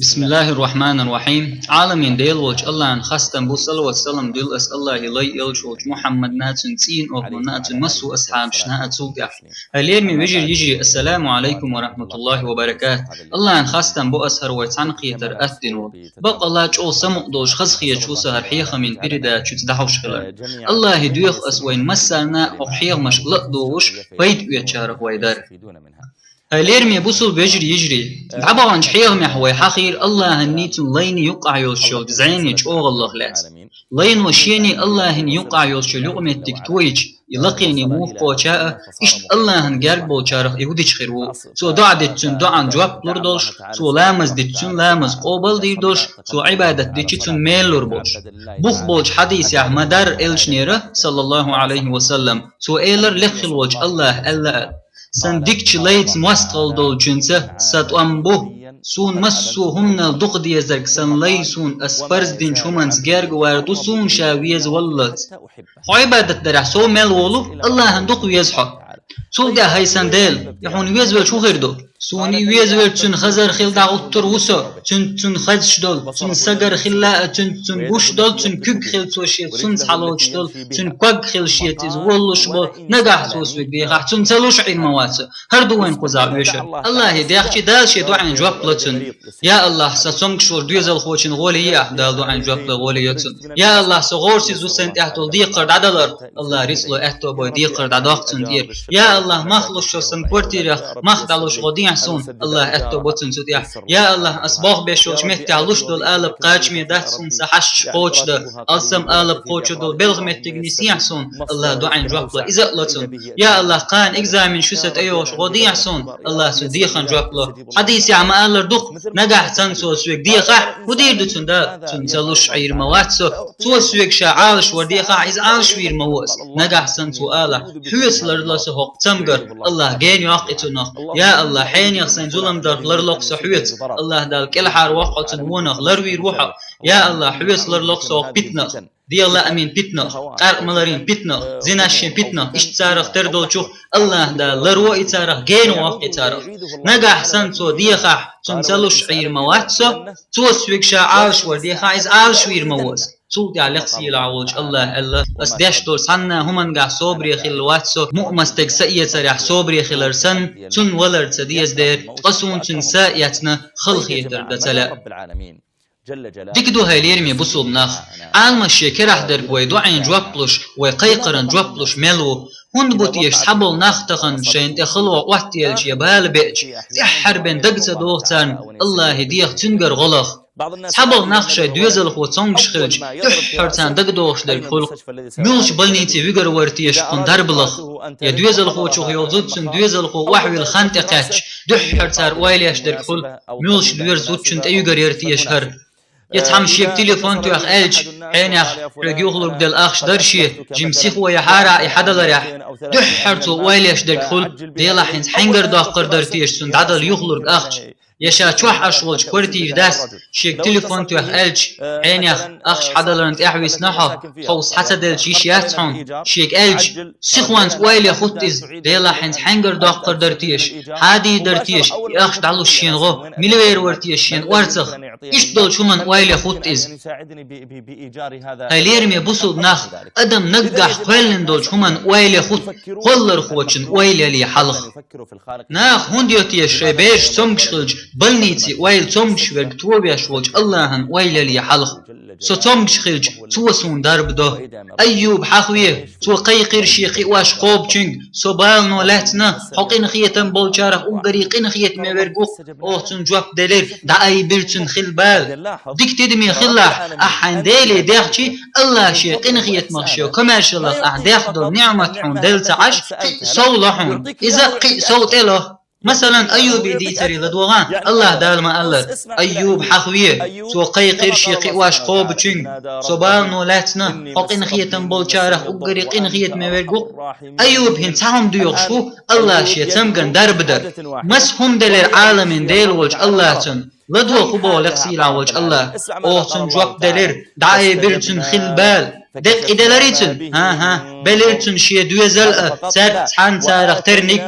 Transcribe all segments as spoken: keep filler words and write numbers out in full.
بسم الله الرحمن الرحيم. Ӏаламийн Дела волчу Аллахьан хастам бу, салават-салам дуьллу ас Аллахьан лай элча волчу Мухьаммадна, цуьнан цӀийнан охьабанна, цуьнан массо а асхьабашна а, цул тӀаьхьа хьалераме вежарий, йижарий, ассаламу Ӏалайкум ва рахьматуллахӀи ва баракатухӀ. Аллахьан хастам бу ас хӀара вай цхьаьна кхетар аттина ву. Баккъалла чӀогӀа самукъадолуш, хазахеташ ву сан хӀара хьехамийн передачица дӀахьош хилар. Аллахье доьху ас вайна массарна а хӀокху хьехамашка ла а догӀуш, пайда оьцучарах вай дар. ХӀай лераме бусулба вежарий, йижарий, дӀабаханчу хьехамехь вай хьахийра Аллахьанний, цуьнан лайний юккъахь йолуш йолчу зӀенийн чӀогӀаллах лаьцна. Лайно шений Аллахьанний юккъахь йолуш йолу юкъаметтиг тойча, и лакхений муха кхочу а, иштта Аллахьан герга болчарах и хӀу дича хир ву. Цо доӀа дитча, цуьнан доӀан жоп лур долуш, цо ламаз дитча, цуьнан ламаз къобал дийр долуш, цо Ӏибадат дича, цуьнан мел лур болуш. Бух болчу хьадисехь ма-дарра элчанера, саллаллахӀу Ӏалайхи ва саллам, цо элира, лекха хила волчу Аллахьа аьлла аьлла: «Сан дикачу лайца мостагӀалла долчуьнца сан тӀом бу. Суна массо а хӀуманал дукха дезарг сан лай суна ас парз динчу хӀуманца герга вар ду, суна ша веза валлалц». Хьо Ӏибадат дарехь сов мел волу, Аллахьан дукха веза хьо. Цул тӀаьхьа, хӀай сан Дела, и хьуна везавелча хӀун хир ду? Суна и везавелча, цуьнан хазар хила дӀагӀуттур ву со, цуьнца цуьнан хазаш долу, цуьнан сагар хилла а, цуьнца цуьнан гуш долу, цуьнан куьг хила цо шен цуьнца хьалоцуш долу, цуьнан ког хила шеца иза воллуш болу, нагахь цо соьга дехахь, цунна ца луш Ӏийр ма вац со. ХӀара ду вайн кхузахь оьшур. Аллахье дехча, Дала шен доӀин жоп ло цунна. Я Аллахь, сан цомгуш волчу доьзалхочун гӀоле йи ахь, Дала доӀин жоп ло, гӀоле йо цунна. Я Аллахь, со гӀорасиз ву, сайн тӀехь долу декхар дӀадалар. Аллахь рицкъ ло, аьтто бойла, декхар дӀадоккху цунна тӀера. Я Аллахь, мах луш йолу сан квартирех мах дӀалуш гӀо дехьа суна, Аллахь аьтто бо цунна цу тӀехь. Я Аллахь, ас болх беш йолчу меттехь луш долу алапа кхачаме дац суна, сан хьашташ кхочушдан, алсам алапа кхочур долу белхан меттиг нисъехьа суна, Аллахь доӀин жоп ло, иза а ло цунна. Я Аллахь, кхана экзаменаш ю сан тӀейогӀуш гӀо дехьа суна, Аллахь цуьнан дехарна жоп ло. Хьадисехь ма-аллара ду-кх, нагахь санна цо соьга дехахь, хӀун дийр ду цунна Дала? Цунна ца луш Ӏийр ма вац со. Цо соьга ша Ӏалашвар дехахь, иза Ӏалашвийр ма ву ас. Нагахь санна цо алахь, хьоьца ларло со хӀокху цамгар, Аллахь гена йоккху и цунах. Я Аллахь, хьенех сайн зулам дарх ларло-кх со хьоьца. Аллахь Дала кӀелхьарвоккху хьо цуьнан вонах, ларвийр ву хьо. Я Аллахь, хьоьца ларло-кх со хӀокху питанах. ДегӀан лаамийн питанах, къаьркъа маларийн питанах, зинашшийн питанах, иштта царах тера долчух Аллахь Дала ларво и царах, гена воккху и царах. Нагахь санна цо дехахь, цунна ца луш Ӏийр ма вац со, цо соьга ша Ӏалашвар дехахь, иза Ӏалашвийр ма ву ас. Цул тӀаьхьа лекха сийлахь волчу Аллахьа аьлла, ас деш долу цхьанна а хӀумангахь собаре хилла вац со, муъма стаг са эцарехь собаре хилар санна, цунна валар ца деза дера, ткъа суна цуьнан са а эцна, халахетар дан ца лаьа. Дика ду, хӀай лераме бусулба нах. Ӏаламаш шен керахь дерг вай доӀин жоп луш, вай кхайкхаран жоп луш мел ву. ХӀунда бу теша цхьаболу нах тахана шайна тӀе хало Ӏоттаелча я бала беача, тӀаьххьара бен дага ца догӀу царна, Аллахье деха цуьнгара гӀо лаха? Цхьаболу нах шайн доьзалхо цомгуш хилча, дуьххьара царна дагадогӀуш дерг хуьлу-кх: муьлхачу больнице вуьгур вара теша кхунна дарба лаха? Я доьзалхочух йолу зуда цуьнан доьзалхо охьавилла хан тӀе кхаьчча, дуьххьара цара ойла еш дерг хуьлу: муьлхачу доьзалан зудчунна тӀе вуьгур яра теша хӀара? Я цхьамма шега телефон тоьхна аьлча, хьенех, хьоьга юхалург делла ахча дара шен, жимма сихо яхьара и хьадаларехь, дуьххьара цо ойла еш дерг хуьлу: Делахь, хӀинца хьаьнгара доккхур дара теша цунна дӀадала юхалург ахча? Я ша чохь Ӏаш волчу квартиран дас шега телефон тоьхна аьлча, хьенех, ахча хьадаларна тӀаьхьависна хьо, тховса схьа ца делча йиш яц хьуна, шега аьлча, сихонца ойла ян хӀутту иза: Делахь, хӀинца хьаьнгара доккхур дара теша, хьадийр дара теша и ахча дӀалуш шена гӀо, мила вер вара теша шена орцах? Иштта долчу хӀуманна ойла ян хӀутту иза. ХӀай лераме бусулба нах, адам наггахь кхоьллина долчу хӀуманна ойла ян хӀутту, кхоллархочун ойла яле хьалха. Наха хӀунда йо теша шайн бераш цомгуш хилча больнице ойла цомгуш верг товеш волчу Аллахьан ойла яле хьалха? Со цомгуш хилча, цо суна дарба до. Айюб хьахаве, цо кхайкхира шен кхиош кхобучуьнга: со балано лаьцна, хьо къинхетам болчарах уггаре къинхетаме верг ву-кх. Оха цунна жоп делира: дӀаайбира цуьнан хилла бала. Дика тидаме хилалахь, ахь хьайн Деле дехчи, Аллахь шен къинхетамах, шен комаьршаллах ахь дехна долу ниӀмат хьуна делла ца Ӏаш, кхин а сов ло хьуна. Иза а кхин а сов тӀе ло. Масалан, Айюбан дийцаре ладогӀа, Аллахь Дала ма-аллара: Айюб хьахаве, цо кхайкхира шен кхиош кхобучуьнга: со балано лаьцна, хьо къинхетам болчарах уггаре къинхетаме верг ву-кх. Айюб хӀинца цхьа хӀума доьхуш ву, Аллахь шен цамгарна дарба дар. Маса хӀума делира Ӏаламийн Дела волчу Аллахьа цунна? ЛадогӀа хӀун боху лекха сийлахь волчу Аллахьа. Оха цунна жоп делира: дӀаайбира цуьнан хилла бала. Декъа и деларий цун? ХӀан-хӀа, белира цун шен доьзал а, цаьрца цхьана царах терниг.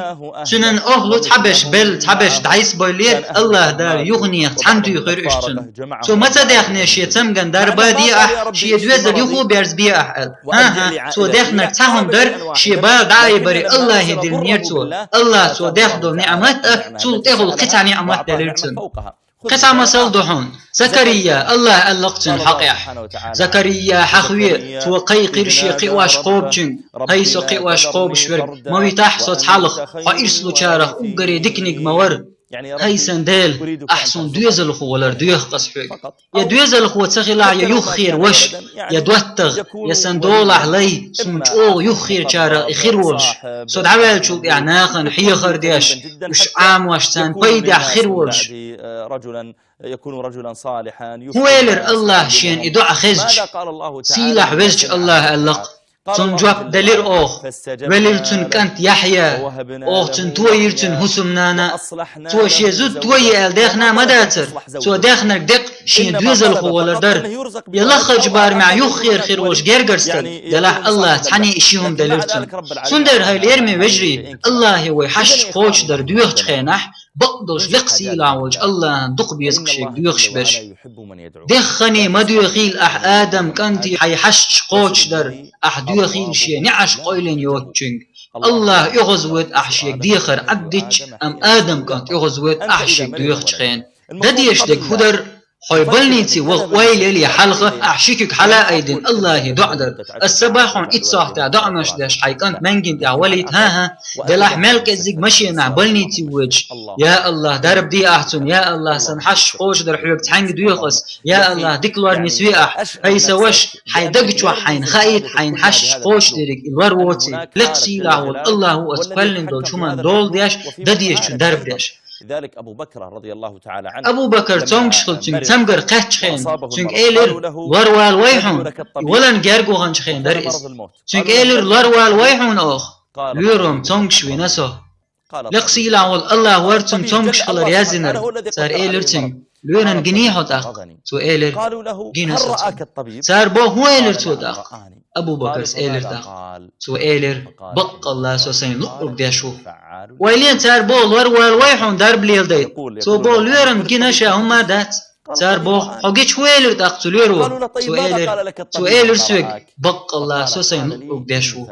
Цуьнан охӀла цхьаберш белла, цхьаберш дӀасабевллера, АллахӀ Дала юханехьа цхьаьна туьйхира уьш цунна. Цо ма ца даьхнера шен цамган дарба де ахь, шен доьзал юха берзабе ахь аьлла. ХӀан-хӀа, цо даьхнарг цхьа хӀума дара, шен бала дӀаайбаре АллахӀе диллинера цо. АллахӀа цо даьхна долу ниӀмат а, цул тӀехула кхин цхьа ниӀмат делира цунна. Кхин цхьа масал ду хьуна. Закария, АллахӀа аьлла-кх цуьнан хьокъехь: Закария, хьахаве, цо кхайкхира шен кхиош кхобучуьнга: хӀай со кхиош кхобуш верг, ма витахь со цхьалха, хьо ирс лучарах уггаре диканиг ма вара. ХӀай сан Дела, ахь суна доьзалхо валар доьху-кх ас хьоьга. Я доьзалхо ца хилахь, я юххера ваша, я доттагӀа, я сан долахь лай, суна чӀогӀа юххерачарах и хир волуш, со дӀаваьллачул тӀаьхьа нахана хьехар деш, уьш Ӏамош, царна пайдехь хир волуш. ХӀун элира АллахӀа шена и доӀа хезча? Сийлахь везачу АллахӀа аьлла-кх: Цунна жоп делира оха, велира цуьнан кӀант Яхьъя, оха цунна тойира цуьнан хӀусамнана. Цо шен зуда тойи аьлла даьхна ма дацара, цо даьхнарг деккъа шен доьзалхо валар дара. Я лаххарчу барамехь юххера хир волуш гергара стаг, делахь АллахӀа цхьаьна и ши хӀума делира цунна. Цундела, хӀай лераме вежарий, АллахӀе вай хьашташ кхочушдар доьхучу хенахь, бакъдолуш лекха сийлахь волчу АллахӀана дукха беза-кх шега доьхуш берш. Деххане ма доьхийла ахь, Адам кӀанте, хьайн хьашташ кхочушдар, ахь доьхийла шен неӀарш къойлина йоцучуьнга. АллахӀ оьгӀазвойту ахь шега дехар Ӏаддитча, амма Адам кӀант оьгӀазвойту ахь шега доьхучу хенахь. Дан дезаш дерг хӀун дара? Хьо больнице ваха ойла яле хьалха, ахь ши куьг хьала а айдина, АллахӀе доӀа дара. Ас ца боху хьуна итт сохьтехь доӀанаш деш хьайн кӀант маьнгина тӀехь валийта, хӀан-хӀа, делахь мел кӀеззиг машенахь больнице воьдуш: я АллахӀ, дарба де ахь цунна, я АллахӀ, сан хьашташ кхочушдар хьоьга цхьаьнга доьху ас, я АллахӀ, дика лор нисве ахь, хӀай сан ваша, хьайн даг чохь хьайна хаийта, хьайна хьашташ кхочушдерг и лор воций. Лекха сийлахь волу АллахӀ ву оцу кхоьллина долчу хӀуманна дола деш, дан дезачунна дарба деш. Абу Бакар цомгуш хилла цуьнга цамгар кхаьччу хенахь, цуьнга элира: «Лор вала вай хьуна». И валан герга ваханчу хенахь дара иза. Цуьнга элира: «Лор вала вай хьуна оха». «Лоьро-м цомгуш вина со». Лекха сийлахь волу АллахӀ вара цунна цомгуш хилар яздинарг. Цара элира цуьнга: «Лоьран гиний хьо тӀаккха?» Цо элира: «Гина со цунна». Цара боху: «ХӀун элира цо тӀаккха?» Абу Бакарс элира тӀаккха. Цо элира: «Баккъалла, со сайн луъург деш ву». Ойла е, цара боху: «Лор вала вай хьуна, дарба леладайта». Цо боху: «Лоьран гина, ша хӀумма а дац». Цара боху: «Хьо гича хӀун элира тӀаккха цу лоьро?» Цо элира: «Цо элира соьга: „Баккъалла, со сайн луъург деш ву“».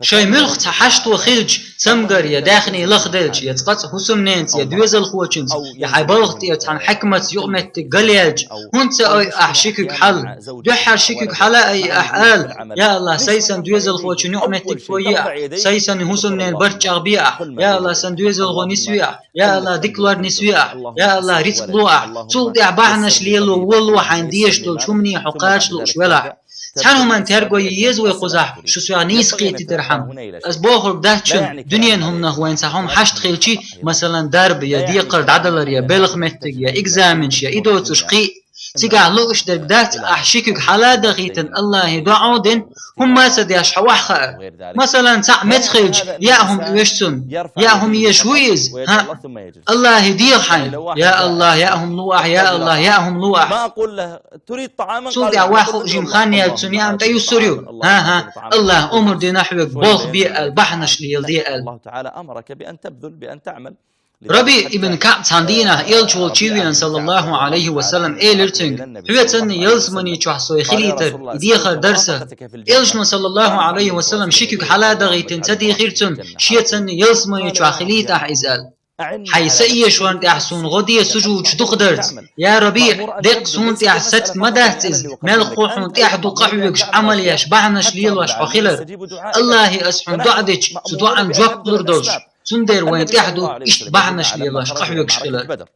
Шайн муьлхха цхьа хьашто хилча, цамгар я даьхни лахделча, я цкъацкъа хӀусамненца, я доьзалхочуьнца, я хьайн балха тӀера цхьана хьаькамаца юкъаметтиг галъяьлча, хӀунда ца ойу ахь ши куьг хьала? Дуьххьара ши куьг хьала а айъа ахь ала: „Я АллахӀ, сайн санна доьзалхочун юкъаметтиг тойе ахь, сайн санна хӀусамненан барт чӀагӀбе ахь, я АллахӀ, сан доьзалхо нисве ахь, я АллахӀ, дика лор нисве ахь, я АллахӀ, рицкъ ло ахь“, цул тӀаьхьа бахьанаш лело, волало хьайна дезаш долчу хӀумане хьо кхача лууш велахь. Цхьана хӀуманна терго е еза вай кхузахь, шу соьга нийса кхетийта хӀама. Ас бохург дац шуна, дуьненан хӀуманах вайна цхьа хӀума хьашт хилчи, масалан, дарба я, декхар дӀадалар я, белхан меттиг я, экзаменаш я, и доцурш кхин а. Цигахь лууш дерг дац, ахь ши куьг хьала а дахийтина, АллахӀе доӀа а дина, хӀумма а ца деш хьо охьахаар. Масалан, цхьаъ меца хилча, яа хӀума оьшу цунна. Яа хӀума езаш вуй иза? ХӀаъ. АллахӀе деха хьайна: «Я АллахӀ, яа хӀума ло ахь, я АллахӀ, яа хӀума ло ахь». Цул тӀаьхьа ваха хууш жима хан яьлча, цунна яа хӀума тӀеюссур ю? ХӀан-хӀа, АллахӀа омра дина хьоьга болх бе аьлла, бахьанаш леладе аьлла. Рабиъ ибн КаӀб цхьана дийнахь Элча волчу веана, саллаллахӀу Ӏалайхи ва саллам, элира цуьнга: «Хьоьца ялсамани чохь со хилийтар, и дехар дара сан». Элчано, саллаллахӀу Ӏалайхи ва саллам, ши куьг хьала а дахийтина, ца дийхира цунна: «Шеца ялсамани чохь хилийта ахь иза», – аьлла. «Хьайн са эшорна тӀехь суна гӀо де, сужудаш дукха дарца». «Я Рабиъ, деккъа суна тӀехь сацна ма дац иза, мелхо хьуна тӀехь ду къахьоьгуш, Ӏамал еш, бахьанаш лелош хьо хилар. АллахӀе аса хьуна доӀа дича, цу доӀан жоп лур долуш. Цундела вайна тӀехь ду иштта бахьанаш лелош къахьоьгуш хилар».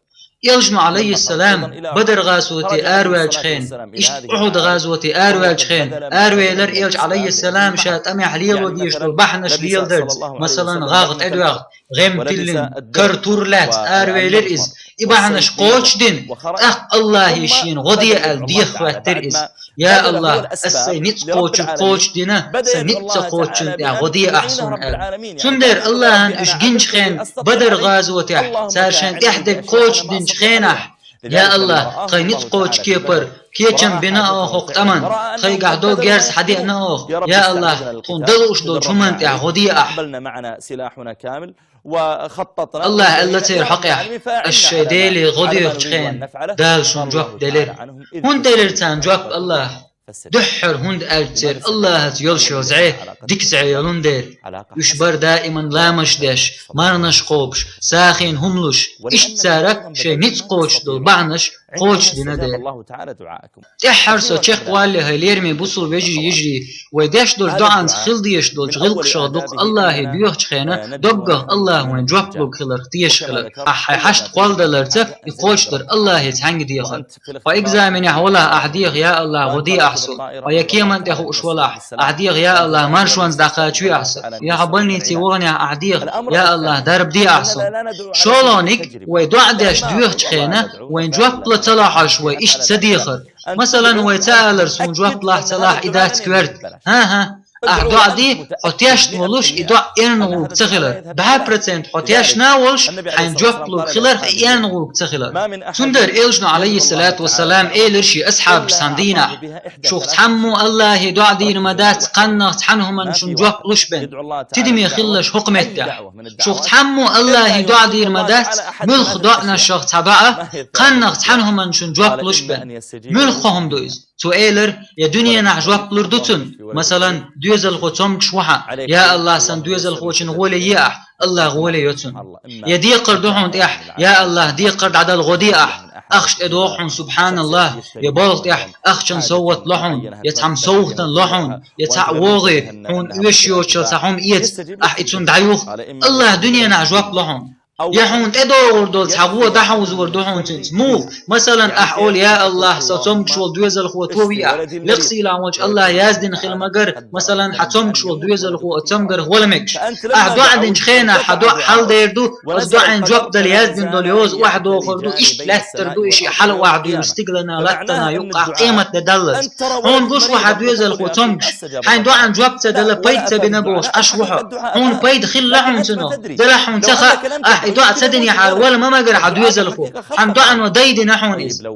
Элчано, Ӏалайхиссалам, Бадар гӀазоте араваьллачу хенахь, иштта Ухьуд гӀазоте араваьллачу хенахь, аравелира Элча, Ӏалайхиссалам, ша тӀамехь лело дезаш долу бахьанаш леладарца, масалан, гӀагӀ тӀедоьгӀна, гӀем тиллина, кара тур лаьцна аравелира иза. И бахьанаш кхочушдина, тӀаккха АллахӀе шена гӀо де аьлла, деха хӀоьттира иза: «Я АллахӀ, аса сайн ницкъ кхочург кхочушдина, сан ницкъ ца кхочучунна тӀехь гӀо де ахь суна», – аьлла. Цундела АллахӀана уьш гиначу хенахь, Бадар гӀазотехь, цара шайна тӀехь дерг кхочушдинчу хенахь, Я Аллах, тхай ницкъ кхочу кепара кечам бина оха хӀокху тӀаман, тхайгахь долу герз хьадеана оха. Я Аллах, тхуна далуш долчу хӀуманна тӀехь гӀо де ахь. Аллах аьлла церан хьокъехь: «Аш шайн Деле гӀо доьхучу хенахь, Дала шуна жоп делира». ХӀунда делира царна жоп Аллаха? Дуьххьара хӀунда аьлча церан Аллахаца йолуш йолу зӀе дика зӀе йолун дела. Уьш бара даиман ламазаш деш, марханаш кхобуш, сагӀина хӀума луш, иштта цара шайн ницкъ кхочуш долу бахьанаш кхочушдина дела. ТӀаьххьара со чекхвалле, хӀай лераме бусул вежарий, йижарий, вай деш долчу доӀанца хила дезаш долчу гӀиллакхашах дукха Аллахе доьхучу хенахь, доггах Аллаха вайн жоп луг хиларх теша хилар. Ахь хьайн хьашт кхолладаларца и кхочушдар Аллахе цхьаьнга дехар. Хьо экзаменехь валахь, ахь деха: «Я Аллах, гӀо де ахь суна». Хьо я кеман тӀе хууш валахь, ахь деха: «Я Аллах, маршонца дӀакхачаве ахь со». Я хьо больнице ваханехь, ахь деха: «Я Аллах, дарба де ахь суна». ШолгӀаниг, вай доӀа деш доьхучу хенахь, вайн жоп лан ца лохьуш, вай иштта ца дехар. Масалан, вай ца алара: «Суна жоп лахь, ца лахь, и дац коьрта». ХӀан-хӀа, ахь доӀа де, хьо тешна волуш, и доӀа эрна гӀуллакх ца хилар. БӀе процент хьо тешна а волуш, хьайн жоп луг хиларх и эрна гӀуллакх ца хилар. Цундела Элчано, алейхиссалату вассалам, элира шен асхьабашца цхьана дийнахь: «Шух цхьаммо Аллахе доӀа дийр ма дац, кханнах цхьана хӀуманна шуна жоп луш бен». Тидаме хилалаш хӀокху меттехь. Шух цхьаммо Аллахе доӀа дийр ма дац, муьлхха доӀанашах цхьа доӀа, кханнах цхьана хӀуманна шуна жоп луш бен. Муьлхха хӀума ду иза? Цо элира: «Я дуьненахь жоп лур ду цунна». Масалан, доьзалхо цомгуш ву хьан: «Я Аллах, сан доьзалхочун гӀоле е ахь», Аллах гӀоле йо цунна. Я декхар ду хьуна тӀехь: «Я Аллах, декхар дӀадала гӀо де ахь». Ахча тӀедогӀу хьуна, субханаллах, я балха тӀехь ахчан совгӀат ло хьуна, я цхьамма совгӀатана ло хьуна, я цхьаъ вогӀий, хьуна оьшуш йоцучул цхьа хӀума эца, ахь и цунна дӀаюха. Аллах дуьненахь жоп ло хьуна. Я хьуна тӀедогӀур долу цхьа гӀо дӀахьовзор ду хьуна цуьнца. Муха? Масалан, ахь олу: «Я Аллах, сан цомгуш волу доьзалхо тове ахь». Лекха сийлахь волчу Аллаха яздина хила магар, масалан, хьан цомгуш волу доьзалхо оцу цамгарх вала мегаш. Ахь доӀа динчу хенахь хьан доӀа хьаладер ду, оцу доӀин жоп дала яздина долу йоза охьадохур ду, иштта лаьттар ду и шиъ хьала охьадуьйлуш стиглана, латтана, юккъахь къематде даллалц. Хьуна гуш ву хьан доьзалхо цомгуш, хьайн доӀан жоп ца дала, пайда ца бина бохуш Ӏаш ву хьо. Хьуна пайда хилла хьуна цунах, дала хьуна ца хаьа, ахь и доӀа ца динехьара вала ма магара хьан доьзалхо, хьан доӀано дайдина хьуна иза.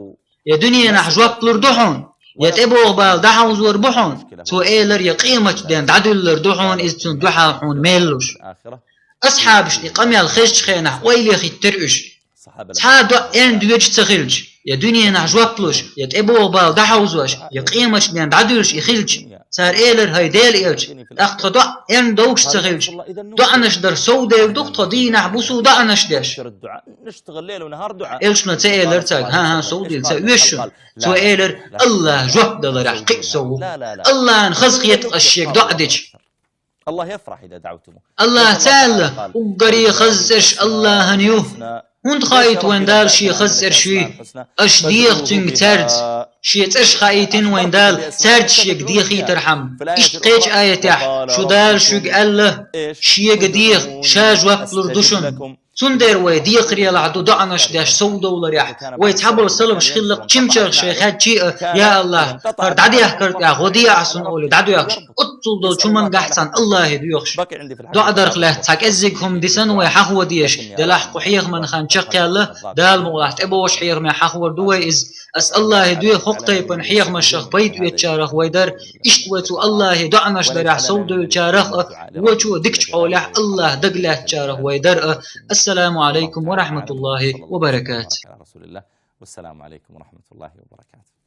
Я дуьненахь жоп лур ду хьуна, я тӀебогӀу бала дӀахьовзор бу хьуна, цо элира, я къематден дӀадуьллур ду хьуна иза цунна дуьхьал хьуна мел луш. Асхьабашна и къамел хезачу хенахь ойла хӀиттира уьш. Цхьа а доӀа эрна доьжуш ца хилча, я дуьненахь жоп луш, я тӀебогӀу бала дӀахьовзош, я къематден дӀадуьллуш и хилча, цара элира: «ХӀай Делан элча, тӀаккха тхан доӀа эрна довш ца хилча, доӀанаш дар сов девр ду-кх тхо дийнахь-буса доӀанаш деш?» Элчано ца элира цаьрга: «ХӀан-хӀа, сов дийла ца оьшу шуна». Цо элира: «Аллаха жоп даларехь кхин а сов ву. Аллахьан хазахета ас шега доӀа дича». Аллаха ца аьлла: «Уггаре хаза цӀераш Аллахьан ю». ХӀунда хаийта вайн Дала шен хаза цӀераш юй? Аша деха цуьнга цаьрца. Шен цӀераш хаийтина вайн Дала, цаьрца шега дехийтархьама. Иштта кхечу аятехь: «Шу Дала шуьга аьлла, шега деха, ша жоп лур ду шуна». Цундела вай декхарийлахь ду доӀанаш деш совдовларехь, вай цхьаболу саламаш хиллакх чимчарх шайн хьаьдчий а: «Я Аллах, хӀара дӀадехкар тӀехь гӀо де ахь суна», — олий дӀадоьхкуш, оццул долчу хӀумангахь цхьаьна Аллахе доьхуш. ДоӀа дарх лаьцна цхьа кӀеззиг хӀума дисна вай хьахо дезаш, делахь кху хьехаман хан чекхъяьлла, Дала мукъалахь тӀебогӀучу хьехаме хьахор ду вай иза. Ас Аллахе доьху хӀокху тайпана хьехамашах пайда оьцучарах вай дара, иштта вай цу Аллахе доӀанаш дарехь совдевллачарах а, вочо дикачу хьолехь Аллах дагалаьцначарах вай дара а. Ассаламу алайкум ва рахматуллахи ва баракатух. والسلام عليكم ورحمة الله وبركاته.